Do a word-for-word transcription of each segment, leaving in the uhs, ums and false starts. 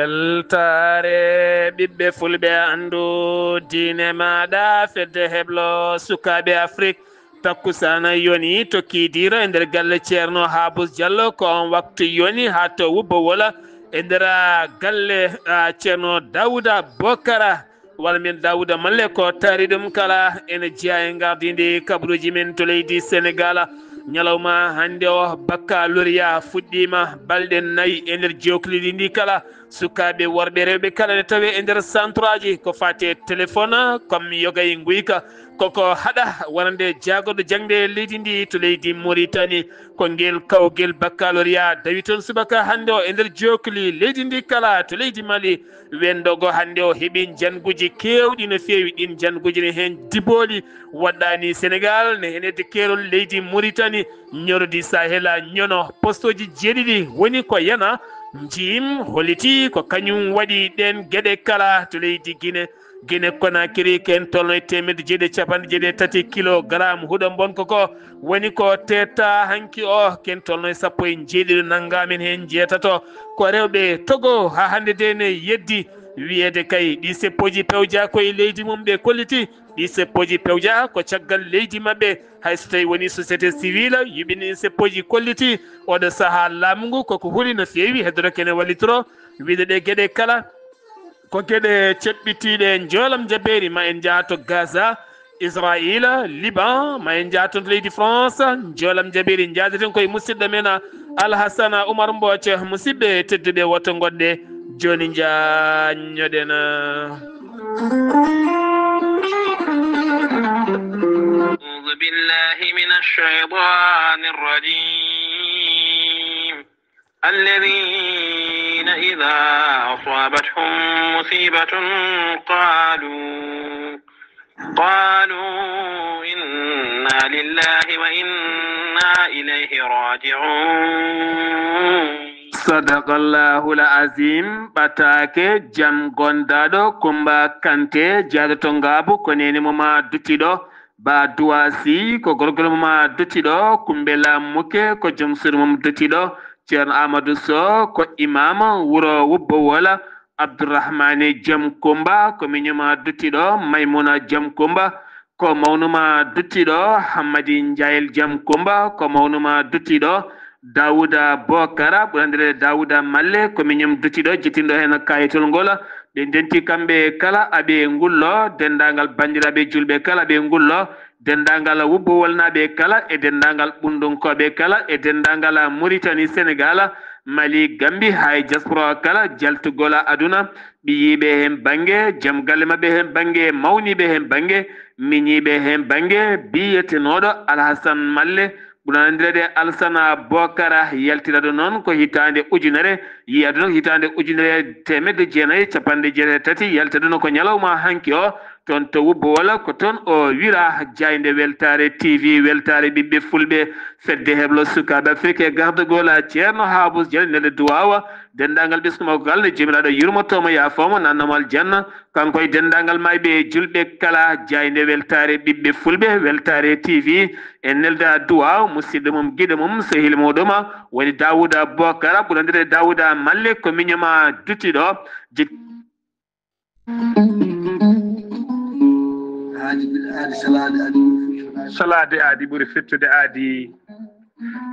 Weltaare ɓiɓɓe fulɓe, anndu diine maaɗa, fedde heblo sukaaɓe Afrik. Takkusana yoni tokki diiro e nder galle Ceerno Haabus Jallo, ko on waktu yoni haa to Wubbo Wola e nder, ah, galle, ah, Ceerno Daawuda Bokara. Walla min Daawuda Malle ko taari ɗum kala ene jeyaa e ngardiindi kabaruuji men to leydi Senegaal. Ñalawma hannde o, baccalauréat fuɗɗiima balɗe nayi e nder jookliɗi ndi kala. Sukaaɓe worɓe rewɓe kala ne tawee e nder santraaji ko faati e téléphone, comme yoga e nguyka. Koko haɗa wonande jaagorɗo jaŋde leydi ndi to leydi Mauritanie. Ko ngel kawgel baccalauréat dawi toon subaka hannde o e nder jookli leydi ndi kala to leydi Mali. Weendogo hannde o heɓi njannguuji keewɗi no feewi. Ɗiin njannguuji ne heen dibooli woɗɗaani Senegaal, ne heen hedde keerol leydi Mauritanie, ñorodi Sahel, ñono postooji jeeɗiɗi woni ko Yana, Njiim, Holiti, ko kañum waɗi ɗeen geɗe kala to leydi Gine. Gine Konakiri, ko en tolno e teemedde jeeɗiɗi e capanɗe jeeɗiɗi e tati kilogaram huɗo mbonko ko woni ko teeta hanki o, ko en tolno e sappo e jeeɗiɗo nanngaa men heen jeetato. Ko rewɓe Togo haa hannde de ne yeddi wiyeede kay ɗi seppooji pewja ko e leydi mum ɓe kolliti. Ɗi seppooji pewja ko caggal leydi maɓɓe, hay so tawi woni société civile yuɓini ɗin seppooji kolliti. Oɗo sahaa laamu ngu koko huli no feewi, heddoto kene wallitoro wiide ɗe geɗe kala. Ko geɗe ceɓɓitiiɗe njoolam jabeeri, ma en njaha to Gaza, Israila, Liban, ma en njaha toon to leydi France, njoolam jabeeri njaadoten koye musidɗo men Alhassana Oumar Mbooc. Musidɓe tedduɓe, woto ngoɗɗe jooni njaññoɗen. أعوذ بالله من الشيطان الرجيم. الذين إذا أصابتهم مصيبة قالوا، قالوا إنا لله وإنا إليه راجعون. Sadaqallahul Azim. Ɓataake, jam gondaaɗo, Kumba Kante, jaaɗo to Ngaabu, ko neene mo ma duttiɗo. Ba Duwasi, ko gorgol mo ma duttiɗo. Kumbela Muke, ko joom suudu mum duttiɗo. Ceerno Amadou Sow, ko imaam wuro Wubbo Wola. Abdourahmane Jam Kumba, ko miñum ma duttiɗo. Maymuna Jam Kumba, ko mawnuma duttiɗo. Hammadi Njayel Jam Kumba, ko mawnuma duttiɗo. Daawuda Bokara, ɓurandireede Daawuda Malle, ko miñum duttiɗo, jettinɗo heen kayitol ngol. Ɓe ndenti kamɓe kala aɓe ngullo, denndaangal banndiraaɓe juulɓe kala aɓe ngullo, denndaangal Wubbo Wolnaaɓe kala, e denndaangal Ɓunndunkooɓe kala, e denndaangal Muritani, Senegaal, Mali, Gambi, haa e diaspora kala, jaltugol aduna, ɓiyiiɓe heen bannge, jom galle maɓɓe heen bannge, mawniiɓe heen bannge, miñiiɓe heen bannge, biyetenooɗo Alhasan Malle, ɓurano anndireede Alsana Bokara, yaltiraaɗo noon ko hitaande ujunere, yiyaaɗo noon ko hitaande ujunere e teemedde jeenayi e capanɗe jeetati e tati, yaltiraaɗo noon ko ñalawma hanki o, toon to Wubbo Wola, ko toon o wira jaaynde Weltaare T V, Weltaare ɓiɓɓe fulɓe, fedde heblo sukaaɓe Afrik e gardagol Ceerno Haabus Jale nelde duwaawa, denndaangal ɓesngu makko kala, nde Joomiraaɗo yurmoto mo, yaafoo mo, naatnoo mo aljanna, kanko e denndaangal maayɓe e juulɓe kala. Jaaynde Weltaare ɓiɓɓe fulɓe, Weltaare T V, en nelda duwaaw musidɗo mum, giɗo mum, sehil muɗum, woni Daawuda Bokara, ɓurano anndireede Daawuda Malle, ko miñum ma duttiɗo. Aadi bil aadi, salaade aadi ɓuri fettude. Salaade aadi ɓuri fettude aadi.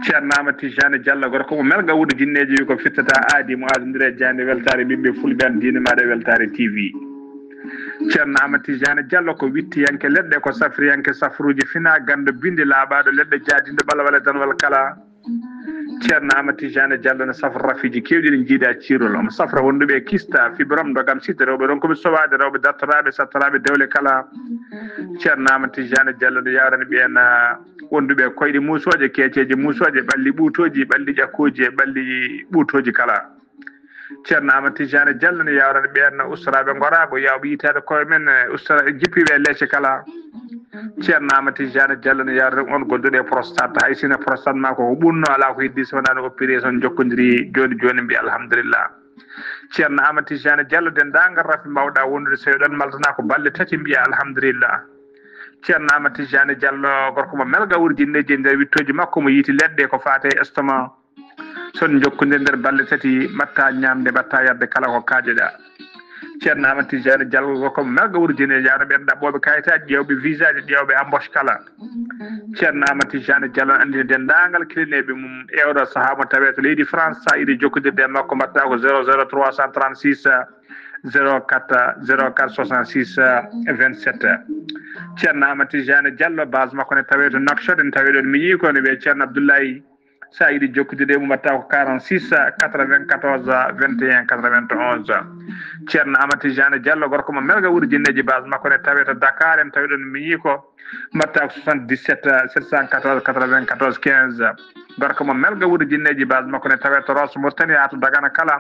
Ceerno Amadou Tijani Diallo, gorko mo Melga Wuuro Jinneeji, wi ko fittata aadi mo aadondire e jaaynde Weltaare ɓiɓɓe fulɓe, an diine maaɗa e Weltaare T V. Ceerno Amadou Tijani Diallo ko wittiyanke leɗɗe, ko safriyanke safruuji, fina ganndo bindi laaɓaaɗo leɗɗe, jaadinɗo ɓalwal e danwal kala. Ceerno Amadou Tijani Diallo ne safra rafiiji keewɗi ɗi njiida ciirol. Omo safra wonduɓe e kista, fibrom, ndogam, sidde, rewɓe ronkuɓe sowaade, rewɓe dartoraaɓe, sattoraaɓe dewle kala. Ceerno Amadou Tijani Diallo ne yawrani ɓeen, ah, wonduɓe e koyɗe muusooje, keeceeje muusooje, ɓalli ɓuutooji, ɓalli ƴakkooji e ɓalli ɓuutooji kala. Ceerno Amadou Tijani Diallo ne yawrani ɓeen ustoraaɓe ngoraago, yawɓe yitaade koye men, eh, ustora-, jippiiɓe e leece kala. Ceerno Amadou Tijani Diallo ne yawrani on gonduɗo e prostate, hay sino prostate ma ko ɓunno, alaa ko heddi so wonaa no opération jokkodiri jooni jooni, mbiya alhamdulillah. Ceerno Amadou Tijani Diallo, denndaangal rafi mbawɗa wondude, so eɗon maltana ko balɗe tati, mbiya alhamdulillah. Ceerno Amadou Tijani Diallo, gorko mo Melga Wuuro Jinneeji, e nder wittooji makko mo yiiti leɗɗe ko faate e estomac. Son jokkondir nder balɗe tati, mbaɗta ñaamde, mbaɗta yarde kala ko kaajoɗaa. Ceerno Amadou Tidiane Diallo ko melga wuro Dineji, ano ɓen ɗaɓɓooɓe kayitaaji, ƴeewɓe visaaji, ƴeewɓe embauche kala. Ceerno Amadou Tidiane Diallo anndini denndaangal kilineeɓe mum e oɗo sahaa mo tawee to leydi France. So a yiɗi jokkondirde e makko, mbaɗta ko zéro zéro trois cent trente-six zéro quatre zéro quatre soixante-six vingt-sept. Ceerno Amadou Tidiane Diallo, base makko ne tawee to Nouakchott, en tawii ɗon miñi ko ne wiyee Ceerno Abdoulaye. So a yiɗi jokkondirde e mum, mbaɗta ko quarante-six quatre-vingt-quatorze vingt et un quatre-vingt-onze. Ceerno Amadou Tidiane Diallo, gorko mo Melga wuro Jinneeji, base makko ne tawee to Dakar, en tawii ɗon miñi ko, mbaɗta ko soixante-dix-sept sept cent quatorze quatre-vingt-quatorze quinze. Gorko mo Melga wuro Jinneeji, base makko ne tawee to Rosso Mauritanie, haa to Dagana kala.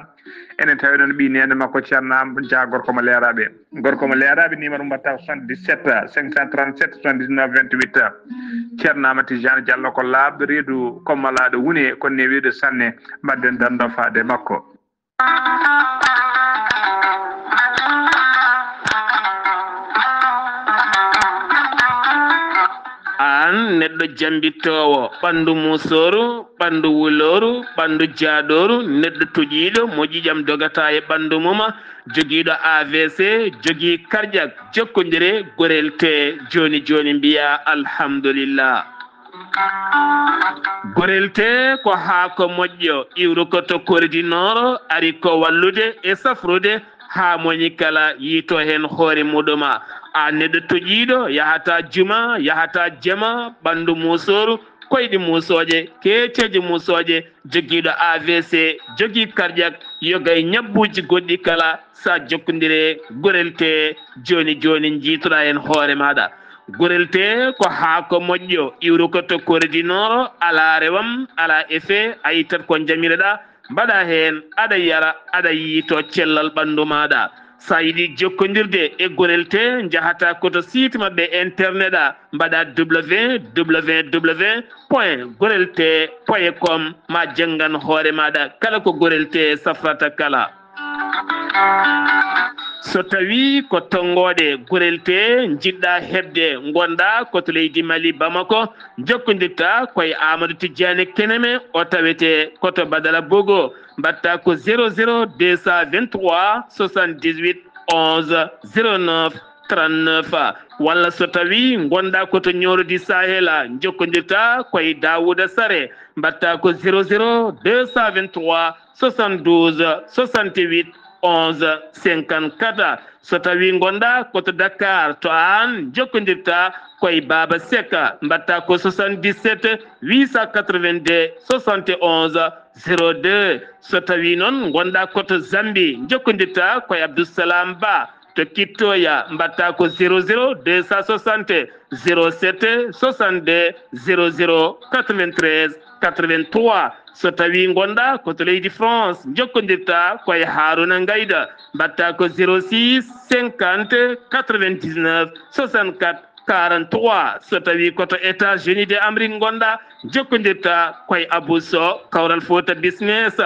Enen tawi ɗon ɓii neene makko Ceerno Am Dia, gorko mo Leeraaɓe. Gorko mo Leeraaɓe, numéro mbaɗta ko soixante-dix-sept cinq cent trente-sept soixante-dix-neuf vingt-huit. Ceerno Amadou Tidiane Diallo ko laaɓɗo reedu, ko malaaɗo wune, ko newiiɗo sanne. Mbaɗden dando faade makko. Aan neɗɗo jambittoowo, ɓanndu muusooru, ɓanndu wulooru, ɓanndu jaaɗooru, neɗɗo toƴiiɗo mo ƴiiƴam dogataa e ɓanndu mum, jogiiɗo A V C, jogii karƴak, jokkondire Gorel Tee jooni jooni, mbiyaa alhamdulillah. Gorel Tee ko haako moƴƴo, iwrukoto Kori du Nord, ari ko wallude e safrude haa mo woni kala yiito heen hoore muɗum. Aan neɗɗo toƴiiɗo, yahataa juma, yahataa jama, ɓanndu muusooru, koyɗi muusooje, keeceeje muusooje, jogiiɗo A V C, jogii karƴak, yoga e ñabbuuji goɗɗi kala, so a jokkondire Gorel Tee jooni jooni, njiitoɗaa heen hoore maaɗa. Gorel Tee ko haako moƴƴo, iwrukoto Kori du Nord, alaa rewam, alaa effet, a ittat ko njamiroɗaa, mbaɗa heen, aɗa yara, aɗa yiito cellal ɓanndu maaɗa. So a yiɗi jokkondirde e Gorel Tee, njahataa ko to site maɓɓe internet a, mbaɗa www point gorel tee point com, ma janngan hoore maaɗa kala ko Gorel Tee safrata kala. So tawii ko tonngooɗe Gorel Tee njiɗɗaa heɓde, ngonɗaa ko to leydi Mali, Bamako, njokkondirtaa ko e Amadou Tidiane Keneme, o tawetee ko to Badala Bogo, mbaɗta ko zéro zéro deux cent vingt-trois soixante-dix-huit onze zéro neuf trente-neuf, walla so tawii ngonɗaa ko to Ñooro du Sahel, njokkondirtaa ko e Daouda Sare, mbaɗta ko zéro zéro deux cent vingt-trois soixante-douze soixante-huit onze cinquante-quatre. So tawii ngonɗaa ko to Dakar, to aan njokkondirtaa ko e Baaba Seka, mbaɗta ko soixante-dix-sept huit cent quatre-vingt-deux soixante et onze zéro deux. So tawii noon ngonɗaa ko to Zambie, njokkondirtaa ko e Abdou Salam Ba to Kittoya, mbaɗta ko zéro zéro deux cent soixante zéro sept soixante-deux zéro zéro quatre-vingt-treize quatre-vingt-trois. So tawii ngonɗaa ko to leydi France, njokkondirtaa ko e Harouna Ngayda, mbaɗta ko zéro six cinquante quatre-vingt-dix-neuf soixante-quatre quarante-trois. So tawii ko to États-Unis de Amérique ngonɗaa, njokkondirtaa ko e Abou Sow, Kawral Fouta Business,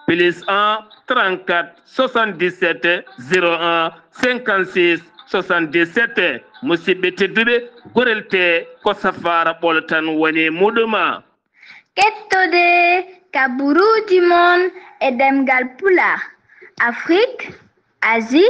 plus un trente-quatre soixante-dix-sept zéro un cinquante-six soixante-dix-sept. Musidɓe tedduɓe, Gorel Tee ko safaara ɓolo tan woni e muɗum. Kettode kaburuuji mon e ɗemngal Pulaar, Afrik, Asie,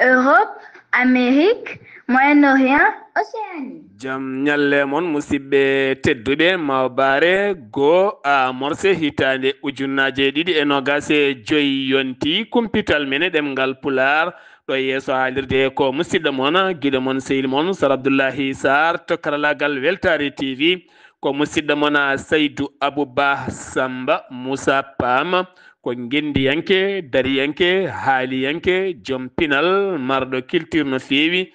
Europe, Amérique, Moyen-Orient, Océanie. Jam ñalle mon, musidɓe tedduɓe, mawbaare goo a morse hitaande ujunnaaje ɗiɗi e noogaas e joy yonti kumpital men e ɗemngal Pulaar. Ɗo yeeso haalirde ko musidɗo mon, giɗo mon, sehil mon, Sar Abdullahi Sarr to karalaagal Weltaare T V. Ko musidɗo mon, Saydu Abubaa Samba Muusa Paam. Ko ngenndiyanke, dariyanke, haaliyanke, joom pinal, marɗo culture no feewi.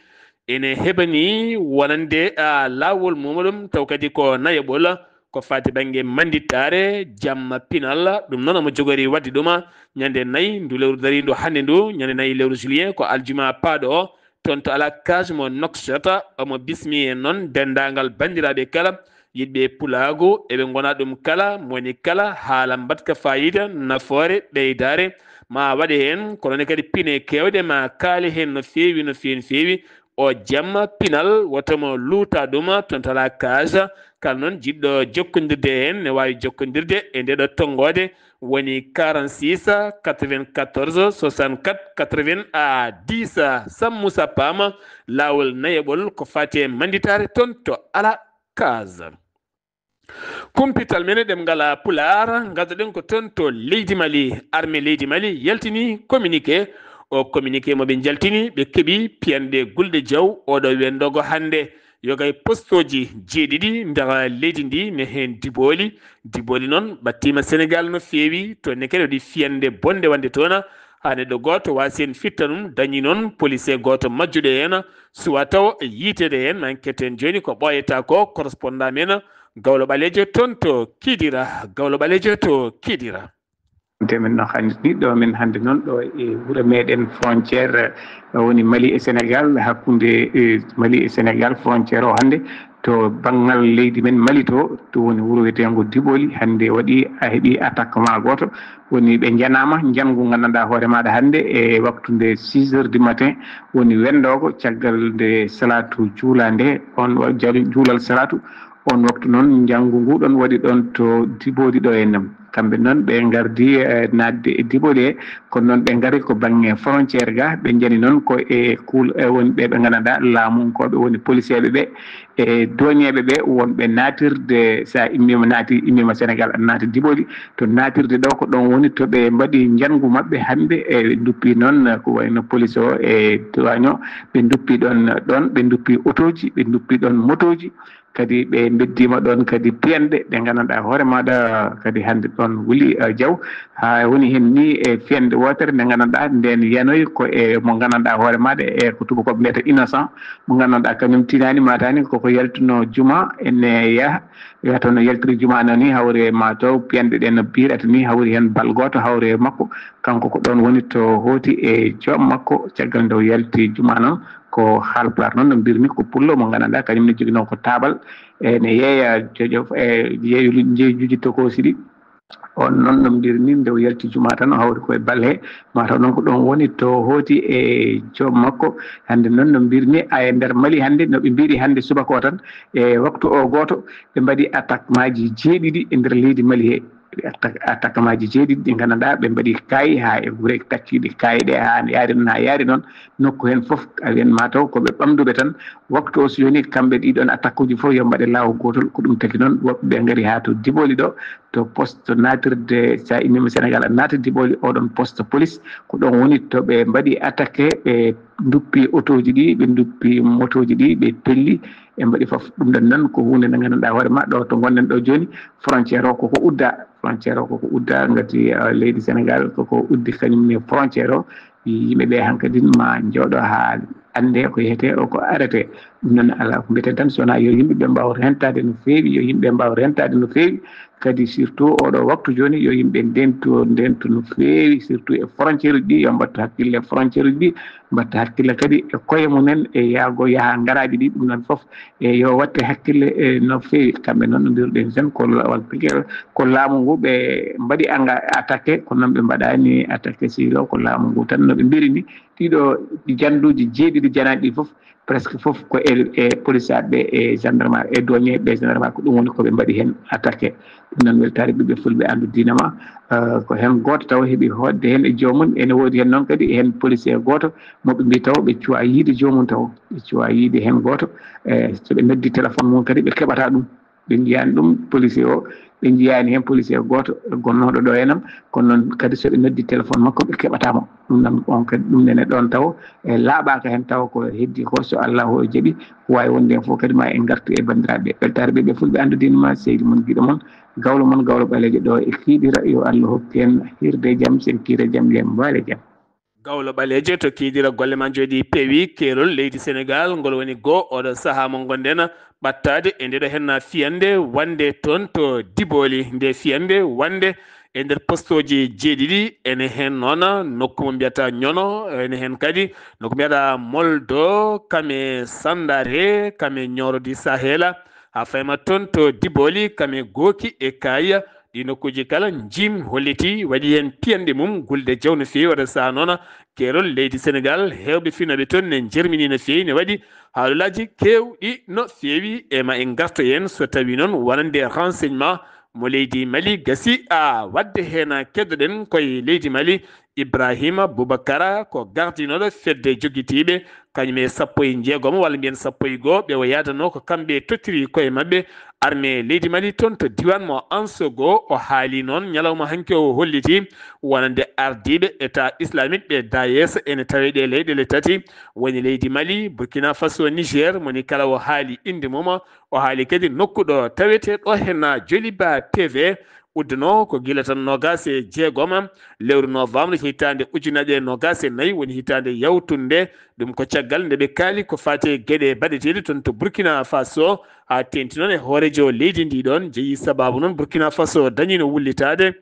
Ene heɓanii wonande, a, laawol muuɗum, taw kadi ko nayaɓol, ko faati bannge manndittaare, jamma, pinal. Ɗum noon omo jogori waɗde ɗum ñande nayi ndu lewru dariindu hannde ndu, ñande nayi lewru juillet, ko aljuma paaɗo o, toon to Alakaj mo Nouakchott. Omo bismii en noon denndaangal banndiraaɓe kala, yiɗɓe pulaagu, eɓe ngona ɗum kala, mo woni kala haala mbaɗka faayiida, nafoore, ɓeydaare, ma waɗe heen, kono ne kadi pine keewɗe ma kaale heen no feewi, no feewi, no feewi. o jemma pinal, woto mo luuta ɗum toon to la cage. Kala noon jiɗɗo jokkondirde e en ne waawi jokkondirde e nde ɗo tonngoode, woni quarante-six quatre-vingt-quatorze soixante-quatre quatre-vingts à dix. Sammu Sappama, laawol nayaɓol ko faati e mannditaare toon to Ala Cage. Kumpital men e ɗemngal Pulaar, ngaddoɗen ko toon to leydi Mali. Armée leydi Mali yaltini communiqué. O communiqué mo ɓe njaltini, ɓe keɓi piyanɗe gulɗe jaw oɗo wenndogo hannde. Yoga e postooji jeeɗiɗi nder leydi ndi, ne heen Diboli. Diboli noon ɓattiima Senegal no feewi, to ne kadi waɗi fiyanɗe bonɗe wonde toon. Haa neɗɗo gooto waasi heen fitta ɗum, dañi noon policier gooto majjuɗo heen, suwa taw yiiteede heen. Ma en ketto heen jooni ko ɓooyata ko, correspondant men Gawlo Ɓaleejo toon to Kidira. Gawlo Ɓaleejo to Kidira. Te min no hannde ni ɗo, min hannde noon ɗo e wuro meɗen frontière, ɗo woni Mali e Sénégal, hakkunde, e, Mali e Sénégal frontière o hannde to banngal leydi men Mali to, to woni wuro wiyeteengo Diboli. Hannde waɗi, a heɓi attaque ma gooto, woni ɓe njanaama njanngu nganndanɗaa hoore maaɗa hannde e waktu nde six heures du matin, woni wenndoogo caggal nde salatu juulande, on wa-, jal-, juulal salatu. On waktu noon njanngu ngu ɗon waɗi ɗon to Diboli ɗo en. Kamɓe noon ɓe ngardi, eh, naatde e Diboli he, kono noon ɓe ngari ko bannge frontière ga, ɓe njani noon ko e kuul-, e woni ɓe ɓe nganndanɗaa laamunkooɓe woni policier ɓe ɓe, e douanier ɓe ɓe wonɓe naatirde, so a immiima naati, immiima Sénégal, a naati Diboli, to naatirde ɗo ko ɗon woni to ɓe mbaɗi njanngu maɓɓe hannde, e ɓe nduppi noon ko wayno police o e douane o, ɓe nduppi ɗon, ɗon ɓe nduppi otooji, ɓe nduppi ɗon motooji. Kadi ɓe mbeddiima ɗoon kadi piyanɗe ɗe nganndanɗaa hoore maaɗa kadi hannde ɗoon wuli, eh, jaw. Haa woni heen ni e fiyande wootere nde nganndanɗaa ndeen yanoyi ko e mo nganndanɗaa hoore maaɗa e ko tuubakooɓe mbiyata innocent, mo nganndanɗaa kañum tinaani maataani koko yaltuno juma ene yaha, yaha toon no yaltiri juma noon ni hawri e ma taw piyanɗe ɗe no mbiyata ni hawri heen bal gooto hawri e makko. Kanko ko ɗoon woni to hooti e joom makko caggal nde o yalti juma noon. Ko Haalpulaar noon no mbirmi, ko pullo mo nganndanɗaa kañum ne joginoo ko taabal, e ne yeeya jojo, e yeeyuji, njeejuji tokoosi ɗi. On noon no mbirmi, nde o yalti juma tan, o hawri koye bal he, mataw noon ko ɗoon woni to hooti e joom makko. Hannde noon no mbirmi, a e nder Mali hannde, no ɓe mbiri hannde subaka o tan, e waktu o gooto, ɓe mbaɗi attaque maaji jeeɗiɗi e nder leydi Mali he. Attaque, attaque maaji jeeɗiɗi ɗi nganndanɗaa ɓe mbaɗi kaayi haa e gure takkiiɗe kaayi ɗe haa yaari noon, haa yaari noon. Nokku heen fof, a wiyan ma taw ko ɓe ɓamduɓe tan. Waktu o so yoni, kamɓe ɗiɗon attaque uji fof yo mbaɗe laawol gootol. Ko ɗum tagi noon, woɓɓe ɓe ngari haa to Diboli ɗo, to poste naatirde, so a immiima Sénégal, a naata Diboli, oɗon poste police. Ko ɗoon woni to ɓe mbaɗi attaque, ɓe nduppi otooji ɗi, ɓe nduppi motooji ɗi, ɓe pelli, ɓe mbaɗi fof. Ɗum ɗon noon ko huunde nde nganndanɗaa hoore ma, ɗo to ngonɗen ɗo jooni, frontière o koko udda. Frontière o koko udda, ngati, uh, leydi Sénégal koko uddi kañum ne frontière o. Yimɓe ɓe hankadin ma njooɗo haa annde ko yehete o ko arrêté. Ɗum noon alaa ko mbiyeten tan, so wonaa yo yimɓe ɓe mbaaw rentaade no feewi, yo yimɓe mbaaw rentaade no feewi. Kadi surtout oɗo waktu jooni yo yimɓe ndentu, ndentu no feewi, surtout e frontière uji ɗi, yo mbattu hakkille e frontière uji ɗi, mbatta hakkille kadi e koye mumen e yaago yaha ngaraaji ɗi. Ɗum noon fof e yo watte hakkille e no feewi. Kamɓe noon no mbiruɗen tan ko lawal pigel, ko laamu ngu ɓe mbaɗi anga attaqué, kono noon ɓe mbaɗani attaqué silo, ko laamu ngu tan no ɓe mbiri ni. Ɗiɗo janduuji jeeɗiɗi janaaɗi ɗi fof, presque fof ko e, e polisaaɓe e gendarme e douanier ɓe gendarme, ko ɗum woni ko ɓe mbaɗi heen attaqué. Ɗum noon weltaare ɓiɓɓe fulɓe anndu diina ma, eh, ko heen gooto taw heɓi hoɗde heen e joomum. Ene woodi heen noon kadi heen policier gooto mo ɓe mbi taw ɓe cuwa yiide joomum taw, ɓe cuwa yiide heen gooto. E so ɓe noddi téléphone mum kadi ɓe keɓata ɗum, ɓe njiyaani ɗum policier o, ɓe njiyaani heen policier gooto gonnooɗo ɗo e nam. Kono noon kadi so ɓe noddi téléphone makko ɓe keɓata mo. Ɗum noon on kadi ɗum nene ɗoon taw e laaɓaaka heen taw ko heddi ko so Allahu o jaɓi ko waawi wonde heen fof kadi ma en ngartu e banndiraaɓe ɓe. Weltaare ɓiɓɓe fulɓe anndu diina ma, seydi mon giɗo mon, gawlo mon, gawlo ɓaleejo ɗo e Kiiɗira. Yo Allah hokku en hirde jam, sen kiira jam, yen mbaale jam. Gawlo ɓaleejo to Kiiɗira, golle ma njooɗi peewi, keerol leydi Senegaal ngol woni goo oɗo sahaa mo ngonɗen ɓattaade e ndeɗo henna fiyande wonde toon to Diboli. Nde fiyande wonde e nder postooji jeeɗiɗi, ene heen noon nokku mo mbiyata Ñono, ene heen kadi nokku mbiyata Moldo, kame Sandare, kame Ñooro di Sahela, haa fayma toon to Diboli, kame Gooki e Kaaya, Ɗi nokkuuji kala, njim holliti waɗi heen piyanɗe mum gulde jaw no feewi. Waɗa saha noon, keerol leydi Senegaal, heewɓe finooɓe toon ne njermini no feewi, ne waɗi haalulaaji keewɗi no feewi. E ma en ngarto heen, so tawii noon wonande renseignement mo leydi Mali gasi a waɗde heen, keddoɗen koye leydi Mali, Ibrahima Boubacara ko gardinooɗo fedde joggitiiɓe, kañum e sappo e jeegom walla mbiyen sappo e goo, ɓe o yaadanoo ko kamɓe tottiri koye maɓɓe armée leydi Mali toon to diiwaan mo Ansogo. O haali noon ñalawma hanki o holliti wonande ardiiɓe État islamique ɓe Daesh ene tawee ɗe leyɗeele tati, woni leydi Mali, Burkina Faso, Niger, moni kala o haali innde mum, o haali kadi nokku ɗo tawetee ɗo heen Joliba T V. Uddanoo ko gila tan noogaas e jeegom lewru novembre hitaande ujunaaje e noogaas e nayi, woni hitaande yawtunde. Ɗum ko caggal nde ɓe kaali ko faati e geɗe baɗeteeɗe toon to Burkina Faso, haa teeŋti noon e hooreejo leydi ndi ɗoon, jeyi sabaabu noon Burkina Faso dañiino wullitaade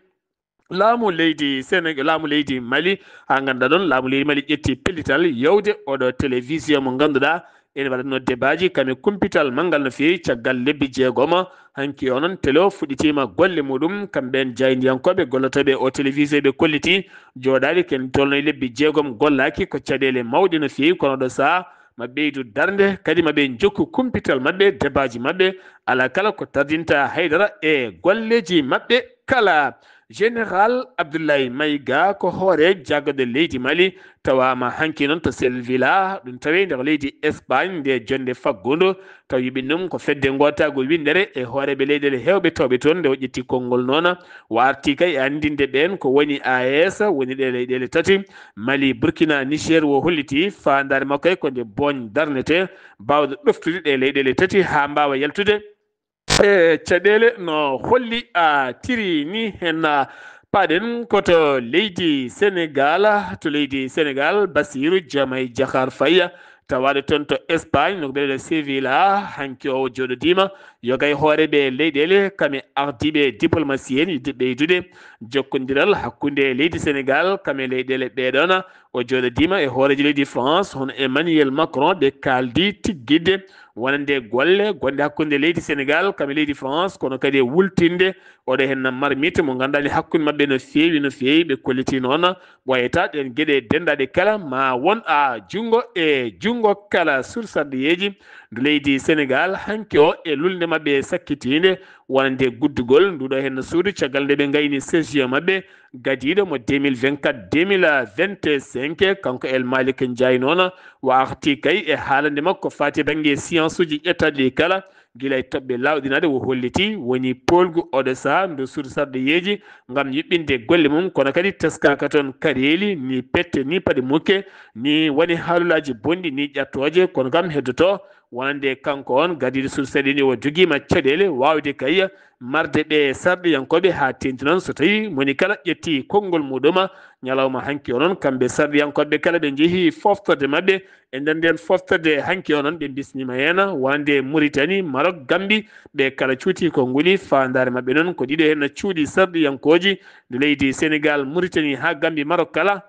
laamu leydi Sénégal, laamu leydi Mali, haa ngannduɗaa ɗoon laamu leydi Mali ƴetti pellital yawde oɗo télévision mo ngannduɗaa ene waɗatnoo debaaji kam e kumpital manngal no feewi caggal lebbi jeegom. Hanki o noon télé o fuɗɗitiima golle muɗum, kamɓe en jaayndiyankooɓe gollotooɓe o télévision ɓe kolliti jooɗaali ken tolno e lebbi jeegom gollaaki, ko caɗeele mawɗe no feewi, kono ɗo saha ma ɓeydu darnde, kadi ma ɓe njokku kumpital maɓɓe, debaaji maɓɓe, alaa kala ko tardinta haydara e golleeji maɓɓe kala. Général Abdoulaye Maïga ko hoore jaggaɗo leydi Mali, tawaama hanki noon to Sevilla, ɗum tawee nder leydi Espagne, nde jonnde faggudu, taw yuɓɓin ɗum ko fedde ngootaagu winndere e hooreeɓe leyɗeele heewɓe tawɓe toon, nde o ƴetti konngol noon, o arti kay e anndinde ɓeen ko woni A E S, woni ɗe leyɗeele tati, Mali, Burkina, Niger, o holliti faandaare makko e ko nde booñ darnete, baawɗo ɗoftude ɗe leyɗeele tati haa mbaawa yaltude e caɗeele no holli a tiri ni. Heen paaɗen ko to leydi Senegaal, to leydi Senegaal, Bassirou Diomaye Diakhar Faye, tawaaɗo toon to Espagne, no mbiyeteeɗo Sevilla, hanki o jooɗodiima yoga e hooreeɓe leyɗeele, kam e ardiiɓe diplomasi en, yiɗde ɓeydude jokkondiral hakkunde leydi Senegaal, kam e leyɗeele ɓeeɗoon. O jooɗodiima e hooreejo leydi France, hono Emmanuel Macron, ɓe kaaldi tiggidde wonande golle gonɗe hakkunde leydi Senegaal, kam e leydi France, kono kadi e wultinde oɗo heen marmite mo ngannduɗaa ni hakkunde maɓɓe no feewi, no feewi. Ɓe kolliti noon ɓooyata ɗeen geɗe denndaaɗe kala ma won a junngo e junngo kala. Sursarɗiyeeji ndu leydi Senegaal hanki o e lulnde maɓɓe sakkitiinde wonande guddugol nduɗo heen suudu caggal nde ɓe ngayni session maɓɓe gadiiɗo mo deux mille vingt-quatre, deux mille vingt-cinq, kanko El Malick Ndiaye noon o arti kay e haalande makko faati bannge science uji ƴettaɗi ɗi kala, gila e toɓɓe laawɗinaaɗe o holliti woni poolgu oɗo saha ndu sursarɗiyeeji ngam yuɓɓinde golle mum, kono kadi teskaaka toon kareeli, ni pette, ni paɗe mukke, ni woni haalulaaji bonɗi, ni ƴattooje, kono kam heddoto wonande kanko on gadiiɗo sursarɗi ni o jogiima caɗeele waawde kay marde ɓe sarɗiyankooɓe haa teeŋti noon so tawii moni kala ƴetti konngol muɗum. Ñalawma hanki o noon, kamɓe sarɗiyankooɓe kala ɓe njehi foftorde maɓɓe. E nder ndeen foftorde hanki o noon, ɓe mbisniima heen wonande Muritani, Marok, Gambi, ɓe kala cuuti ko nguli. Faandaare maɓɓe noon ko ɗiɗo heen cuuɗi sarɗiyankooji ndu leydi Senegaal, Muritani haa Gambi, Marok kala.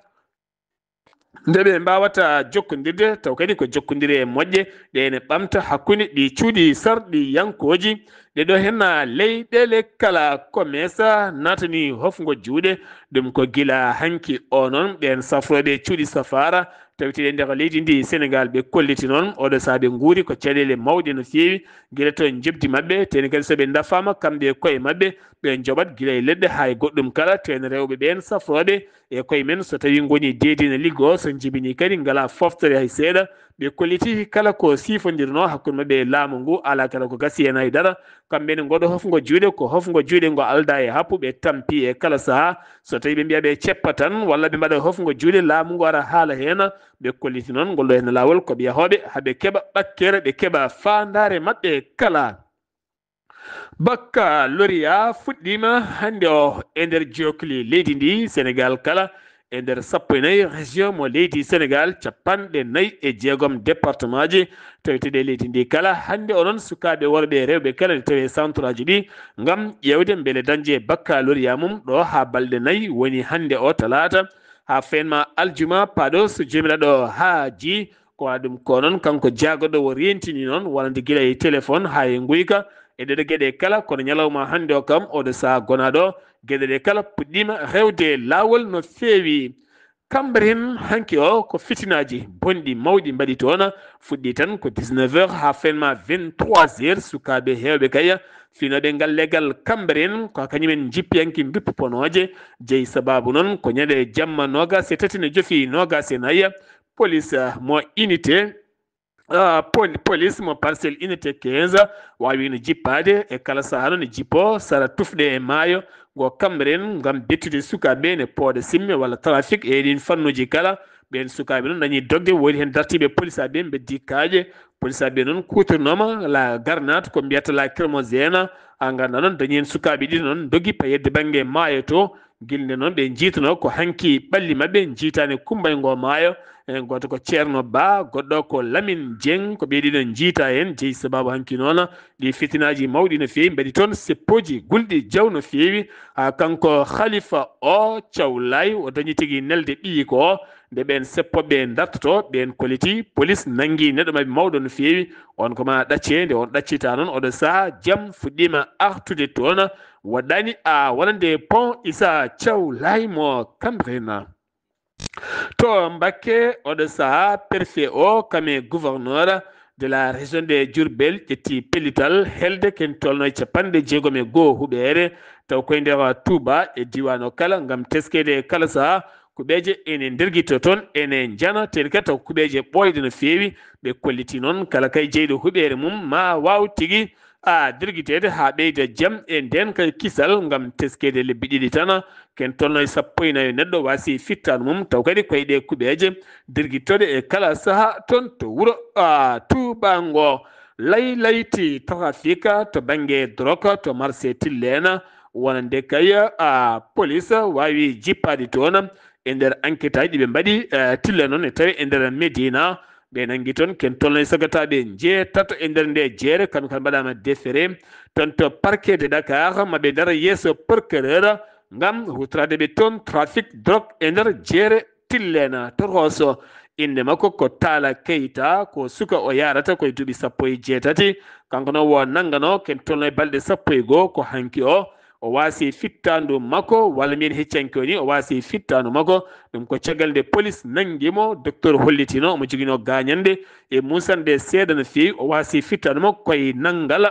Nde ɓe mbaawata jokkondirde, taw kadi ko jokkondire moƴƴe ɗe ene ɓamta hakkunde ɗi cuuɗi sarɗiyankooji, ɗe ɗo heen leyɗeele kala. Ko mesa naatani hofngo juuɗe, ɗum ko gila hanki o noon, ɓeen safrooɓe cuuɗi safaara, tawiteeɗe nder leydi ndi Senegaal, ɓe kolliti noon, oɗo sahaa ɓe nguuri ko caɗeele mawɗe no feewi, gila to njoɓdi maɓɓe, teni kadi so ɓe ndafaama kamɓe e koye maɓɓe, ɓe njoɓat gila e leɗɗe haa e goɗɗum kala, teni rewɓe ɓeen safrooɓe e koye men, so tawii ngoni deedi ene liggoo, so njibinii kadi ngalaa fooftere hay seeɗa. Ɓe kolliti kala ko siifondirnoo hakkunde maɓɓe e laamu ngu, alaa kala ko gasi heen hay dara. Kamɓe ne ngoɗo hofngo juuɗe, ko hofngo juuɗe ngo aldaa e happu, ɓe tampi e kala sahaa. So tawii ɓe mbiya ɓe ceppa tan, walla ɓe mbaɗa hofngo juuɗe, laamu ngu ara haala heen. Ɓe kolliti noon ngol ɗo heen laawol ko ɓe yahooɓe, haa ɓe keɓa ɓakkere, ɓe keɓa faandaare maɓɓe kala. Baccalauréat fuɗɗiima hannde o e nder jookli leydi ndi, Senegaal kala, e nder sappo e nayi région mo leydi Senegaal, capanɗe nayi e jeegom département ji tawiteeɗi e leydi ndi kala. Hannde o noon, sukaaɓe worɓe e rewɓe kala ne tawi e centre aji ɗi ngam ƴeewde mbele dañde baccalauréat mum ɗo haa balɗe nayi, woni hannde o talaata, haa feen ma aljuma paaɗo so Joomiraaɗo haajii. Ko waɗa ɗum ko noon, kanko jaagoɗo o reentini noon wonande gila e téléphone haa e nguyka, e ɗeɗo geɗe kala. Kono ñalawma hannde o kam, oɗo saha gonaaɗo, geɗe ɗe kala puɗɗiima rewde laawol no feewi. Cambérène hanki o ko fitinaaji bonɗi mawɗi mbaɗi toon. Fuɗɗi tan ko dix-neuf heures haa fenma vingt-trois heures. Sukaaɓe heewɓe kay, fiinooɓe ngal leggal Cambérène, ko kañumen njippiyanke nduppi ponooje. Jeyi sabaabu noon ko ñande jamma noogaas e tati no jofi noogaas e nayi. Police, ah, mo unité, ah, pol-, police mo Parcelles unité quinze waawino jippaade e kala sahaa noon e jippo sara tufɗe e maayo ngo Cambérène ngam bettude sukaaɓe ne pooɗa simme walla trafic e ɗiin fannuuji kala. Ɓeen sukaaɓe noon dañi dogde, woodi heen dartiiɓe polisaaɓe mbeddi kaaƴe. Polisaaɓe noon kuutornooma la garnat ko mbiyata lacrymogène. A nganndaa noon dañi heen sukaaɓe ɗiɗo noon ndogi payedde bannge maayo to. Gilnde noon ɓe njiitano ko hanki ɓalli maɓɓe njiitaani kumbayngoo maayo. En gooto ko Ceerno Ba, goɗɗo ko Lamin Jeŋ, ko ɓee ɗiɗo njiita heen. Jeyi sabaabu hanki noon ɗi fitinaaji mawɗi no feewi mbaɗi toon, seppooji gulɗi jaw no feewi. Haa kanko Khalifa o Cawlaay, o dañi tigi nelde ɓiyi ko o. Nde ɓeen seppo ɓe ndartoto, ɓeen koliti, polis nanngi neɗɗo maɓɓe mawɗo no feewi. On ko ma ɗaccee, nde on ɗaccita noon, oɗo saha jam fuɗɗiima artude toon. Waɗɗaani a wonande pont Issa Thiaw Laye mo Cambérène. To Mbakke, oɗo saha préfet o, kame gouverneur de la région de Diourbel, ƴetti pellital helde ken tolno e capanɗe jeegom e goo huɓeere, taw koye nder Touba e diiwaan o kala, ngam teskeede e kala saha kuɓeeje ene ndergito toon, ene njana, teni kadi taw kuɓeeje ɓooyɗe no feewi. Ɓe kolliti noon kala kay jeyɗo huɓeere mum ma waaw tigi a dirgiteede haa ɓeyda jam e ndeen kay kisal ngam teskeede lebbi ɗiɗi tan. Ken tolno e sappo e nayo neɗɗo waasi fittaandu mum, taw kadi koye ɗe kuɓeeje dirgittoɗe e kala saha toon to wuro, a, Tuuba ngo. Laylayti trafika to bannge drogue to marché Tilleen, wonande kay, a, police waawi jippaade toon e nder enquête aji ɗi ɓe mbaɗi, e, Tilleen noon e tawi e nder Médina. Ɓe nanngi toon ken tolno e sagataaɓe njeetato e nder nde jeere, kamɓe kala mbaɗaama déféré toon to parquet de Dakar, ma ɓe ndara yeeso procureur ngam huutoraade ɓe toon trafic drogue e nder jeere Tilleen. To Rosso, innde makko ko Talla Keita, ko suka o yahrata ko e duuɓi sappo e jeetati. Kanko noon wo nanngano ken tolno e balɗe sappo e goo, ko hanki o, o waasi fittaandu makko, walla mbiyen heccanke o ni, o waasi fittaandu makko. Ɗum ko caggal nde police nanngi mo, docteur hollitino omo joginoo gaañannde e muusannde seeɗa no feewi, o waasi fittaandu makko koye nanngal.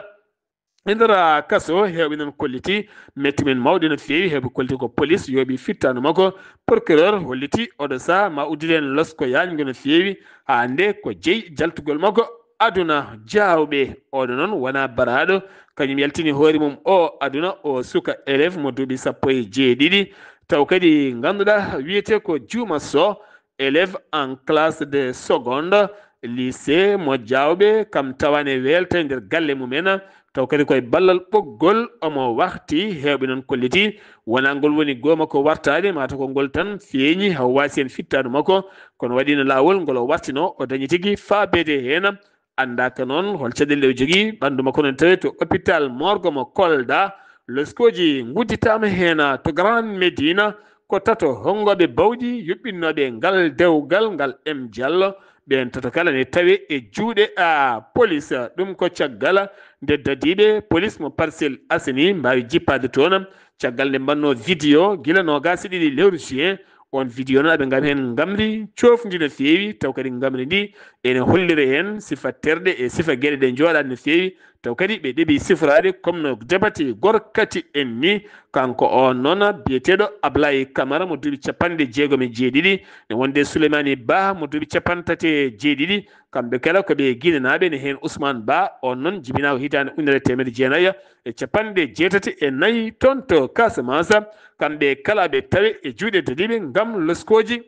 E nder kaso, heewɓe noon kolliti mettu men mawɗe no feewi, heewɓe kolliti ko police yooɓi fittaandu makko. Procureur holliti oɗo saha ma uddiden losko yaañgo no feewi, haa nde ko jeyi jaltugol makko aduna. Jaawɓe, oɗo noon wonaa baraaɗo, kañum yaltini hoore mum o aduna, o suka élève mo duuɓi sappo e jeeɗiɗi, taw kadi ngannduɗaa wiyetee ko Juuma Soh, élève en classe de seconde, lycée mo Jaawɓe, kam tawaani e weelta e nder galle mum en, taw kadi koye ballal ɓoggol omo warti. Heewɓe noon kolliti wonaa ngol woni goo makko wartaade, mataw ko ngol tan feeñi haa o waasi heen fittaandu makko, kono waɗiino laawol ngol o wartino, o dañi tigi faabeede heen. Anndaaka noon hol caɗeele o jogii, ɓanndu makko noon tawi to hôpital morgue mo Kolda. Loskooji ngudditaama heen to Grand Médina, ko tato honngooɓe bawɗi yuɓɓinnooɓe ngal dewgal ngal M Diallo. Ɓeen tato kala ne tawi e juuɗe a police. Ɗum ko caggal nde dadiiɓe police mo Parcelles Assainies mbaawi jippaade toon, caggal nde mbannoo vidéo gila noogaas e ɗiɗi lewru juin. On vidéo noon aɓe ngam heen ngamri coofndi no feewi, taw kadi ngamri ndi ene hollira heen sifa terɗe e sifa geɗe ɗe njooɗaani no feewi, taw kadi ɓe ɗeɓi siforaade comme no debate gorkati en ni. Kanko o noon biyeteeɗo Ablaye Camara mo duuɓi capanɗe jeegom e jeeɗiɗi, ne wonde Souleymani Ba mo duuɓi capanɗe tati e jeeɗiɗi, kamɓe kala ko ɓe Guinénaaɓe, ne heen Ousmane Ba, on noon jibinaa ko hitaande ujunere e teemedde jeenayi e capanɗe jeetati e nayi toon to Casamance. Kamɓe kala ɓe tawe e juuɗe dadiiɓe ngam loskooji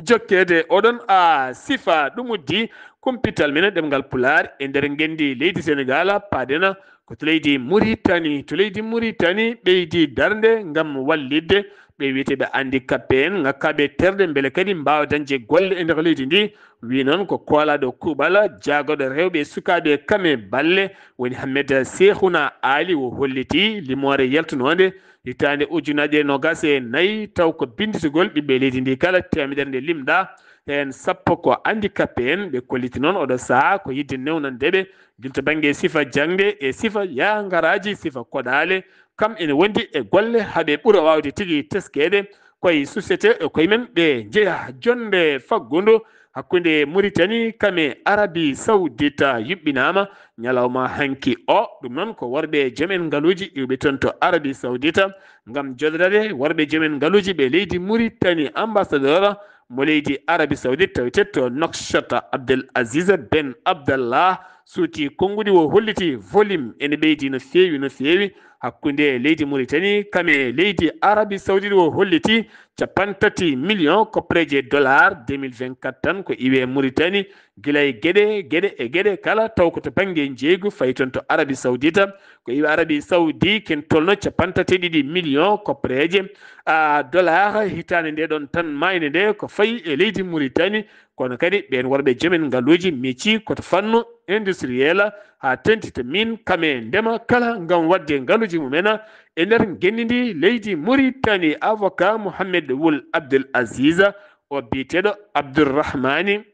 jokkeede. Oɗon a sifa ɗum uddi kumpital men ɗemngal Pulaar e nder ngenndi leydi Senegaal, paadena ko to leydi Muritani. To leydi Muritani ɓeydi darnde ngam wallitde ɓe wiyeteeɓe handicapé en, ŋakkaaɓe terɗe, mbele kadi mbaawa dañde golle e nder leydi ndi. Wi noon ko koolaaɗo kuuɓal, jaagooɗo rewɓe e sukaaɓe kame balle, woni Hammed Seehuna Aali, o holliti limoore yaltunoonde hitaande ujunaaje noogaas e nayi, taw ko binnditgol ɓiɓɓe leydi ndi kala teemedere nde limɗaa, heen sappo ko handicapé en. Ɓe kolliti noon oɗo sahaa ko yiɗde newnande ɓe gila to bannge sifa jaŋde e sifa yaha ngaraaji, sifa koɗaale. Kam ene wondi e golle haa ɓe ɓura waawde tigi teskeede. Koye société e koye men ɓe njeya. Jonnde faggudu hakkunde Mauritanie kam e Arabie Saoudite yuɓɓinaama ñalawma hanki o. Ɗum noon ko worɓe joom en ngaluuji iwɓe toon to Arabie Saoudite ngam joɗodaade worɓe joom en ngaluuji ɓe leydi Mauritanie. Ambassadeur mo leydi Arabie Saoudite tawetee to Nouakchott, Abdel Aziz Ben Abdallah, suuti konnguɗi o holliti volume ene ɓeydi no feewi, no feewi hakkunde leydi Mauritanie kam e leydi Arabie Saoudite. O holliti cappanɗe tati million koppareeje dollar deux mille vingt-quatre tan ko iwe Mauritanie, gila e geɗe, geɗe e geɗe kala, taw ko to bannge njeeygu fayi toon to Arabie Saoudite. Ko iwe Arabie Saoudite ken tolno cappanɗe tati e ɗiɗi million koppareeje, a, dollar hitaande nde ɗon tan maayde nde ko fayi e leydi Mauritanie. Kono kadi ɓeen worɓe joom en ngaluuji mecci ko to fannu industriel haa teeŋti to mine kam e ndema kala ngam waɗde ngaluuji mum en e nder ngenndi ndi leydi Mauritanie. Avocat Mohamed Wul Abdel Aziz, o biyeteeɗo Abdourahmani,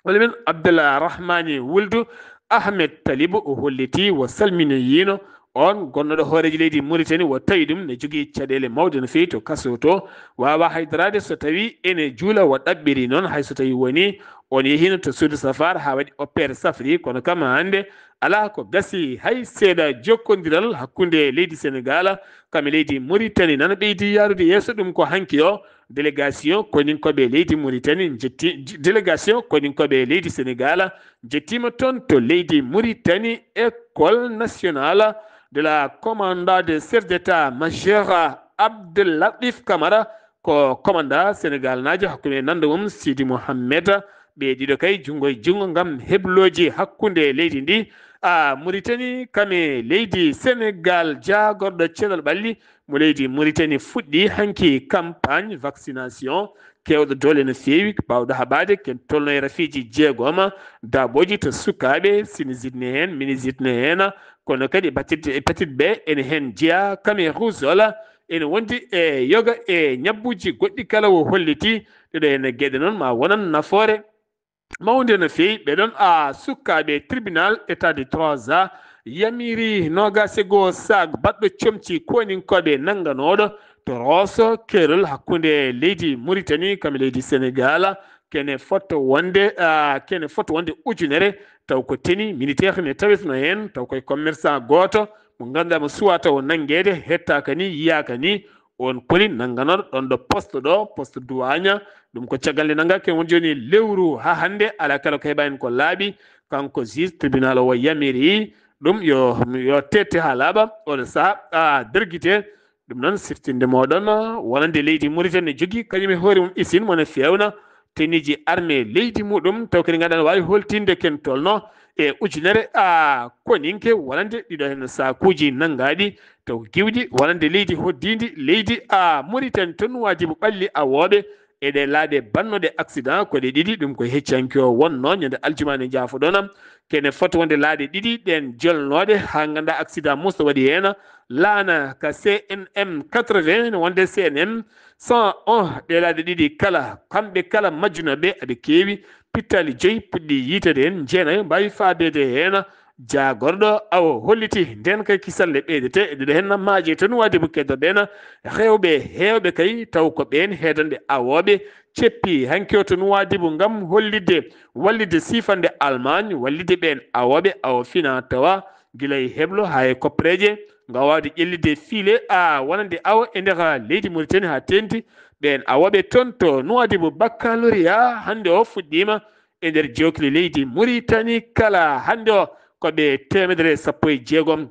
walla men Abdourahmani Wuldu Ahmed Talib, o holliti o salminoyiino oon gonnooɗo hooreejo leydi Mauritanie, o tawi ɗum ne jogii caɗeele mawɗe no feewi to kaso to, waawaa haydaraade so tawii ene juula o ɗaɓɓiri noon, hay so tawii wonii on yehiino to suudu safaara haa waɗi opérer safri. Kono kam hannde alaa ko gasi hay seeɗa jokkondiral hakkunde leydi Senegaal kam e leydi Mauritanie nana ɓeydi yaarude yeeso. Ɗum ko hanki o délégation koninkooɓe leydi Mauritanie njetti, délégation koninkooɓe leydi Senegaal njettiima toon to leydi Mauritanie. École nationale de la commandant de chef d'état-major Abdel Latif Camara ko commandant Senegaalnaajo hakkunde nannda mum Sidi Mohamed. Ɓe ɗiɗo kay junngo e junngo ngam heblooji hakkunde leydi ndi, a, Mauritanie kam e leydi Senegaal. Jaagorɗo cellal ɓalli mo leydi Mauritanie fuɗɗi hanki campagne vaccination keewɗo doole no feewi, baawɗo haɓaade ken tolno e rafiiji jeegom daaɓooji to sukaaɓe, sinusite ne heen, méningite ne heen, kono kadi hépatite, hépatite B ene heen jeyaa, kam e rougeole ene wondi e yoga e ñabbuuji goɗɗi kala. O holliti ɗeɗo heen geɗe noon ma wonan nafoore mawnde no feewi. Ɓe ɗon a sukaaɓe tribunal état de trois A yamiri noogaas e goo saak baɗɗo comci koninkooɓe nannganooɗo to Rooso, keerol hakkunde leydi Mauritanie kam e leydi Senegaal. Kene fotto wonde, a, kene fotto wonde ujunere, taw ko tenue militaire ne tawetno heen, taw koye commerçant gooto mo ngannduɗaa mo suwaa taw nanngeede, hettaaka ni, yiyaaka ni. On koni nannganooɗo ɗon ɗo poste ɗo, poste douane, ɗum ko caggal nde nanngaaki won jooni lewru haa hannde, alaa kala ko heɓaa heen ko laaɓi. Kanko juge tribunal o yamiri ɗum yo, yo tette haa laaɓa, oɗo sahaa, a, dergite. Ɗum noon siftinde mooɗon wonande leydi Mauritanie ne jogii kañum e hoore mum usine mo ne feewna tenueji armée leydi muɗum, taw kadi ngannduɗaa ne waawi holtinde ken tolno e ujunere, a, koninke wonande ɗiɗo heen saakuuji nanngaaɗi taw giwɗi wonande leydi hoddiindi, leydi, a, Mauritanie to Nouadhibou ɓalli awooɓe e ɗe laaɗe bannooɗe accident ko ɗe ɗiɗi. Ɗum ko heccanke o wonnoo ñande aljuma nde njaafoɗon am. Kene foti wonde laaɗe ɗiɗi ɗeen jolnooɗe haa ngannduɗaa accident musto waɗi heen, laana ka C N M quatre-vingts ene wonde C N M cent un. Ɗee laaɗe ɗiɗi kala, kamɓe kala majjunooɓe aɓe keewi, pittaali joyi puɗɗi yiyteede heen, jeenayo mbaawi faabeede heen. Jaagorɗo awo holliti ndeen kay kisal nde ɓeydete e ɗiɗo heen maaje to Nouadhibou keddoɗen rewɓe heewɓe kay taw ko ɓeen heedande awooɓe ceppi hanki o to Nouadhibou ngam hollitde wallitde siifande Allemagne wallitde ɓeen awooɓe awo fina tawa gila e heblo haa e koppereeje ngam waawde ƴellitde fiile a wonande awo e nder leydi Mauritanie haa teeŋti. Ɓeen awooɓe toon to Nouadhibou baccalauréat hannde o fuɗɗiima e nder jookli leydi Mauritanie kala hannde o ko ɓe teemedere e sappo e jeegom,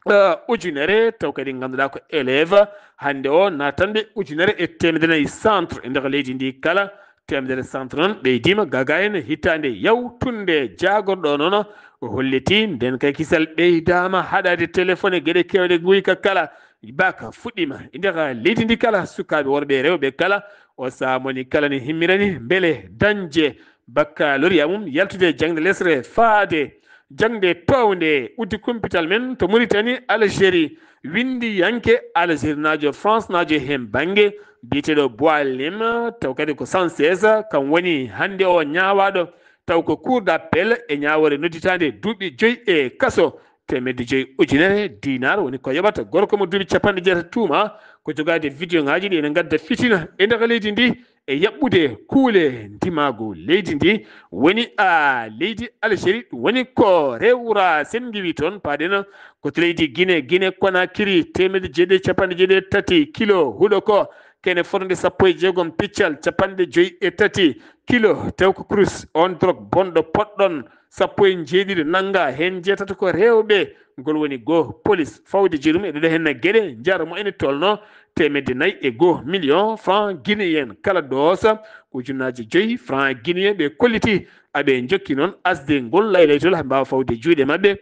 eh, ujunere, taw kadi ngannduɗaa ko élève hannde o naatanɓe ujunere e teemedere nayi centre e nder leydi ndi kala. Teemedere centre noon ɓeydiima gaga en hitaande yawtunde. Jaagorɗo o noon o holliti ndeen kay kisal ɓeydaama haɗaade téléphone e geɗe keewɗe nguyka kala. Bac fuɗɗiima e nder leydi ndi kala, sukaaɓe worɓe e rewɓe kala. O sahaa moni kala ne himmirani mbele dañde baccalauréat mum, yaltude e jaŋde lesre faade jaŋde toownde uddi kumpital men to Mauritanie, Algérie. Winndiyanke Algérie naajo, France naajo heen bannge, biyeteeɗo Boualem, taw kadi ko Sanchez, kam woni hannde o ñaawaaɗo, taw ko Cour d'appel e ñaawoore nodditaande duuɓi joyi e kaso, teemedde joyi ujunere dinar woni ko yoɓata gorko mo duuɓi capanɗe jeetati tuuma ko jogaade vidéo ŋaaji ɗi ene ngadda fitina e nder leydi ndi e yaɓɓude kuule ndimaagu leydi ndi. Woni a leydi Algérie, ɗum woni ko rewra sen ngiwi toon, paaɗen ko to leydi Guinée, Guinée Conakry, teemedde jeeɗiɗi capanɗe jeeɗiɗi e tati kilo huɗo ko kene fotnde sappo e jeegom piccal capanɗe joyi e tati kilo, taw ko kurus, on drogue bonɗo poɗɗon sappo e jeeɗiɗi nannga, heen jeetati ko rewɓe. Ngol woni goo, police fawde jeerum e ɗeɗo heen geɗe, njar mo ene tolno teemedde nayi e goo million franc guinéen kala dose, ko ujunnaaje joyi franc guinéen ɓe kolliti. Aɓe njokki noon asde ngol laylaytol haa mbaawa fawde juuɗe maɓɓe.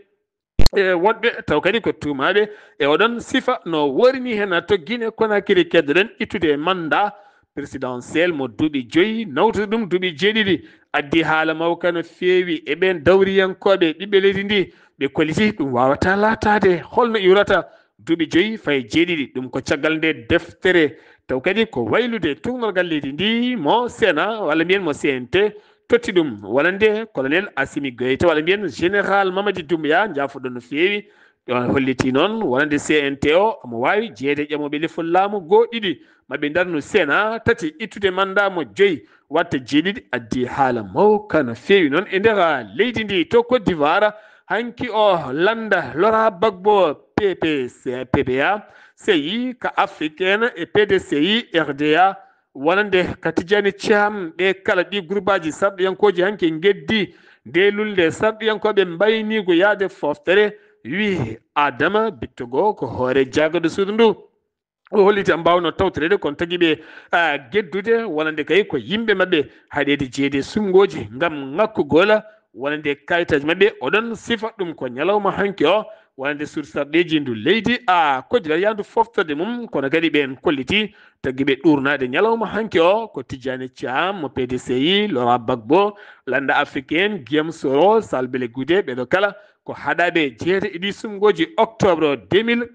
E woɗɓe taw kadi ko tuumaaɓe e oɗon sifa no woori ni heen to Guinée Conakry. Keddoɗen ittude e mandat présidentiel mo duuɓi joyi, nawtude ɗum duuɓi jeeɗiɗi. Addi haala mawka no feewi e ɓeen dawriyankooɓe ɓiɓɓe leydi ndi. Ɓe kolliti ɗum waawata laataade holno iwrata duuɓi joyi fayi jeeɗiɗi. Ɗum ko caggal nde deftere taw kadi ko waylude tuugnorgal leydi ndi mo Sénat, walla mbiyen mo C N T, totti ɗum wonande colonel Assimi Goïta, walla mbiyen général Mamadi Doumbouya, njaafoɗon no feewi. Ɗo holliti noon wonande C N T o omo waawi jeyeede e ƴamooɓe lefol laamu goo ɗiɗi, maɓe ndarnu Sénat tati, ittude mandat mo joyi, watta jeeɗiɗi. Addi haala mawka no feewi noon e nder leydi ndi. To Côte d'Ivoire, hanki o lannda Laurent Gbagbo, P P C, P P A, C I ka Africaine e P D C I R D A, wonande ka Tijani Thiam, ɓe kala ɗi groupeaji sarɗiyankooji hanki ngeddi nde lulnde sarɗiyankooɓe mbayniigo yaade foftere, wi Adama Bittogo ko hoore jaagado suudu ndu. O holliti a mbaawno tawtoreede kono tagi ɓe, ah, geddude wonande kay ko yimɓe maɓɓe haɗeede jeeyde suɓngooji ngam ŋakkugol wonande kayitaaji maɓɓe. Oɗon sifa ɗum ko ñalawma hanki o wonande suudu sarɗiiji ndu leydi a Côte d'Ivoire yahandu foftorde mum, kono kadi ɓeen kolliti tagi ɓe ɗuurnaade ñalawma hanki o ko Tijani Thiam mo P D C I, Laurent Gbagbo, lannda africaine, Guillaume Soro, Sall Blé Goudé, ɓeɗo kala ko haɗaɓe jeeyde e ɗi suɓngooji octobre deux mille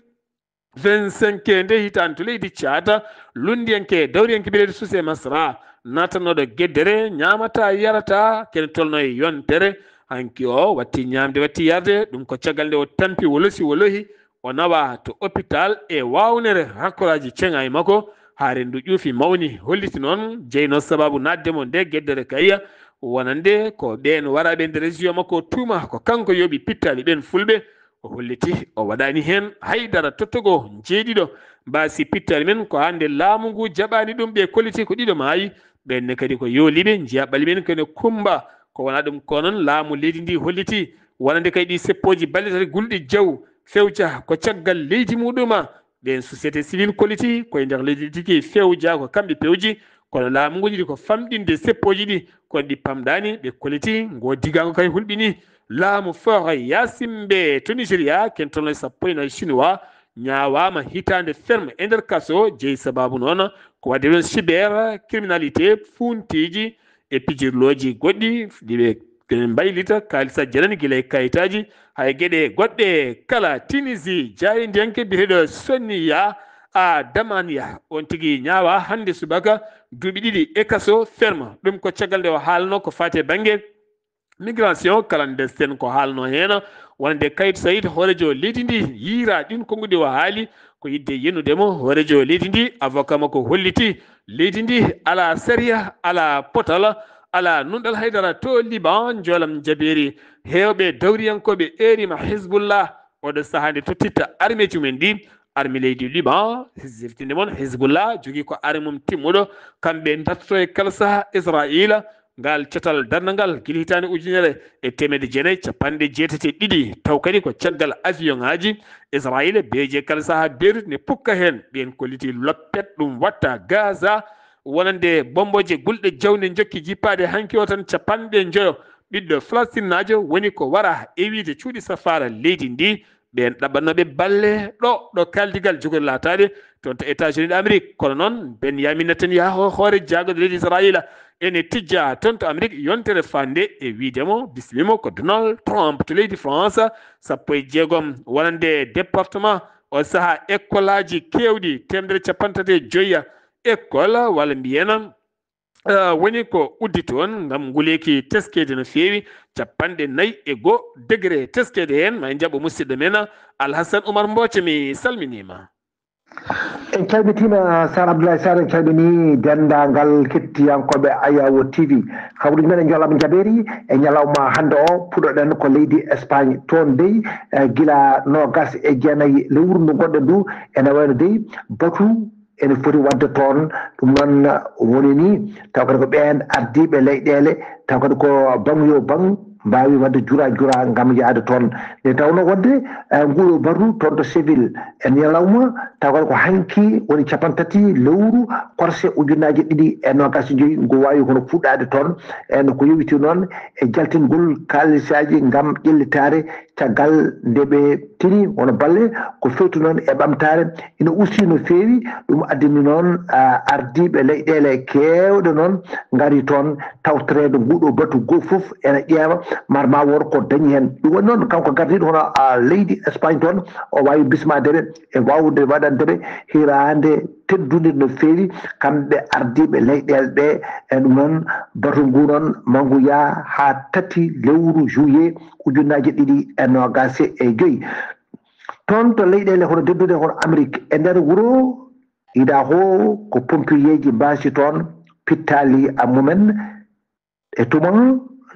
vingt-cinq nde hitaande to leydi Caata, lunndiyanke dawriyanke biyeteeɗo Suse Masra, naatannooɗo geddere, ñaamata, yarata, kene tolno e yontere. Hanki o watti ñaamde, watti yarde, ɗum ko caggal nde o tampi wolosi wolohi, o nawa to hôpital e waawnere rakkoraaji ceŋaaji makko, haa renndu ƴuufi mawni, holliti noon jeyno sababu naatde mo nde geddere kayya, wonande ko ɓeen waraaɓe nder région makko tuuma ko kanko yooɓi pittaali ɓeen fulɓe. O holliti o waɗaani heen hay dara tottogo jeeɗiɗo mbaasi pittaali men, ko hannde laamu ngu jaɓaani ɗum, ɓe kolliti ko ɗiɗo maayi, ɓeen ne kadi ko yooliiɓe, njiya ɓalli men kene kumba, ko wonaa ɗum ko noon laamu leydi ndi holliti, wonande kay ɗi seppooji balɗe tati gulɗi jaw fewja ko caggal leydi muɗuma, ɓeen société civile kolliti koye nder leydi ndi tigi fewja ko kamɓe pewji, kono laamu ngu yiɗi ko famɗinde seppooji ɗi, kono ɗi pamɗaani, ɓe kolliti ngo digaango kay hulɓini. Laamu Faure Gnassingbé to Nigeria, ken tolno e sappo e nayi Chinois, ñaawaama hitaande ferme e nder kaso, jeyi sababu noon ko waɗde ɗon cyber criminalité, fuuntiiji e pijirlooji goɗɗi, ɗi ɓe ene mbaylita kaalisa janani gila e kayitaaji, hay geɗe goɗɗe kala. Tunisie, jaayndiyanke biyeteeɗo Sonia a Damania, on tigi ñaawa hannde subaka duuɓi ɗiɗi e kaso ferme. Ɗum ko caggal nde o haalno ko faati e bannge migration clandestine, ko haalno heen wonande Kayit Said, hooreejo leydi ndi, yiira ɗin konnguɗi o haali ko yidde yenude mo. Hooreejo leydi ndi, avocat makko holliti leydi ndi alaa sariya, alaa potal, alaa nunɗal haydara to Liban, njoolam jabeeri heewɓe dawriyankooɓe erima Hizbullah. Oɗo sahaa nde tottitta armeeji mumen ɗi, arme leydi Liban, siftinde mon Hizbullah, jogii ko arme mum timmuɗo. Kamɓe ndartoto e kala sahaa Israayiila. Ngal catal darnangal gila hitaande ujunere e teemedde jeenayi capanɗe jeetati e ɗiɗi, taw kadi ko caggal avion ŋaaji Israayiila beeje kala sahaa Beirut ne pukka heen. Ɓeen kolliti loppet ɗum watta Gaza, wonande bombooje gulɗe jawne njokki jippaade hanki o tan capanɗe njoyo ɓiɗɗo Falastinnaajo woni ko wara e wiide cuuɗi safaara leydi ndi. Ɓeen ɗaɓɓannooɓe balle ɗo, ɗo kaaldigal jogori laataade toon to États-Unis d'Amérique. Kono noon, Benyamin Netanyahu, hoore jaagorɗo leydi Israayiila, Ene tijja toon to Amérique yontere faande e wiide mo, bismimo ko Donald Trump to leydi France, sappo e jeegom wonande département, o saha école aji keewɗi, teemedere capanɗe tati e joyya école, walla mbiyen, eh, woni ko uddi toon ngam nguleeki teskeede no feewi, capanɗe nayi e go degré teskeede heen. Ma en njaɓo musidɗo men Alhassan Oumar Mbothia, mi salminiima. En calmitiima Sar Abdoulaye Sar, en calminii denndaangal kettiyankooɓe Ayawo T V. Kabaruuji men e njolama njabeeri e ñalawma hannde o, puɗɗoɗen ko leydi Espagne. Toon dey, eh, gila noogas e jeenayi lewru ndu ngonɗen ndu, ene wayno dey batu ene foti waɗde toon. Ɗum noon woni ni, taw kadi ko ɓeen ardiiɓe leyɗeele, taw kadi ko baŋ yo baŋ, mbaawi waɗde jura jura ngam yahde toon. Nde tawnoo wonde, eh, nguuɗo batu toon to Séville, e ñalawma, taw kadi ko hanki woni capanɗe tati lewru korse ujunnaaje ɗiɗi e noogas e joy, ngu waawi hono fuɗɗaade toon. E no ko yowiti noon e jaltingol kaalisaaji ngam ƴellitaare caggal nde ɓe tini, wano balle ko fewti noon e ɓamtaare, ina usti no feewi. Ɗum addani noon, ah, ardiiɓe leyɗeele keewɗe noon ngari toon tawtoreede nguuɗo batu. Goo fof ene ƴeewa mar ma wood ko dañi heen. Ɗum woni noon, kanko gardiiɗo hono, ah, leydi Espagne toon, o waawi bismaade ɓe e waawde waɗande ɓe hiraande teddunde no feewi, kamɓe ardiiɓe leyɗeele ɗe. E ɗum noon, batu ngu noon, ma ngu yah haa tati lewru juillet ujunnaaje ɗiɗi e noogas e joy. Toon to leyɗeele hono tedduɗe hono Amérique, e nder wuro Idaho, ko pompiyeeji mbaasi toon pittaali a mumen e tuma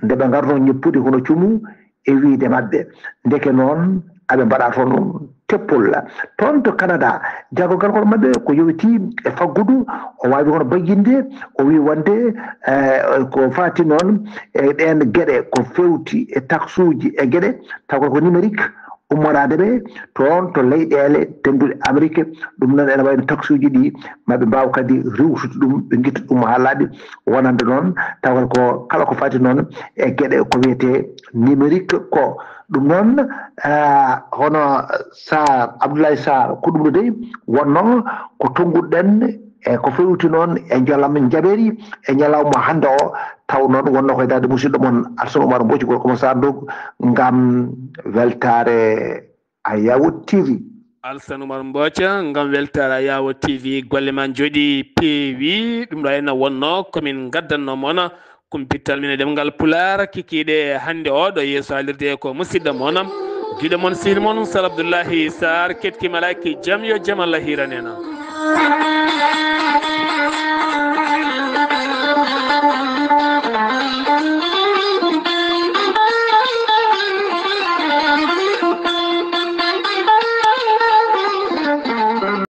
nde ɓe ngarno ñippude hono cumu e wiyde maɓɓe. Ndeke noon aɓe mbaɗa toon teppol. Toon to Canada, jaggogal kono maɓɓe ko yowiti e faggudu, o waawi hono bayyinde, o wi wonde, eh, ko faati noon e ɗeen geɗe, ko fewti e taksuuji e geɗe, taw ko numérique, ummoraade ɓe toon to leyɗeele tedduɗe Amérique. Ɗum noon ene wayno taksuuji ɗi, ma ɓe mbaaw kadi riwtude ɗum, ɓe ngitta ɗum haa laaɓi, wonande noon taw ko kala ko faati noon e geɗe ko wiyetee numérique ko. Ɗum noon, ah, hono Sarr, Abdoulaye Sarr, ko ɗum ɗo dey wonnoo ko tonnguɗen e ko fewti noon e njolam njaɓeeri e ñalawma hannde o, taw noon wonnoo ko e darnde musidɗo mon Alsan Oumar Mbothia, gorko mo Sarr Ndog, ngam weltaare Ayawo T V. Alsan Oumar Mbothia, ngam weltaare Ayawo T V, golle ma njooɗi peewi. Ɗum ɗo henna wonnoo ko min ngaddanno mon kumpittal min e ɗemngal Pulaar, kikiiɗe hannde o ɗo yeeso haalirde ko musidɗo mon, giɗo mon, sehil mon Sar Abdoulaye Sarr, ketki malaaki jam, yo jam Allah hiiran en.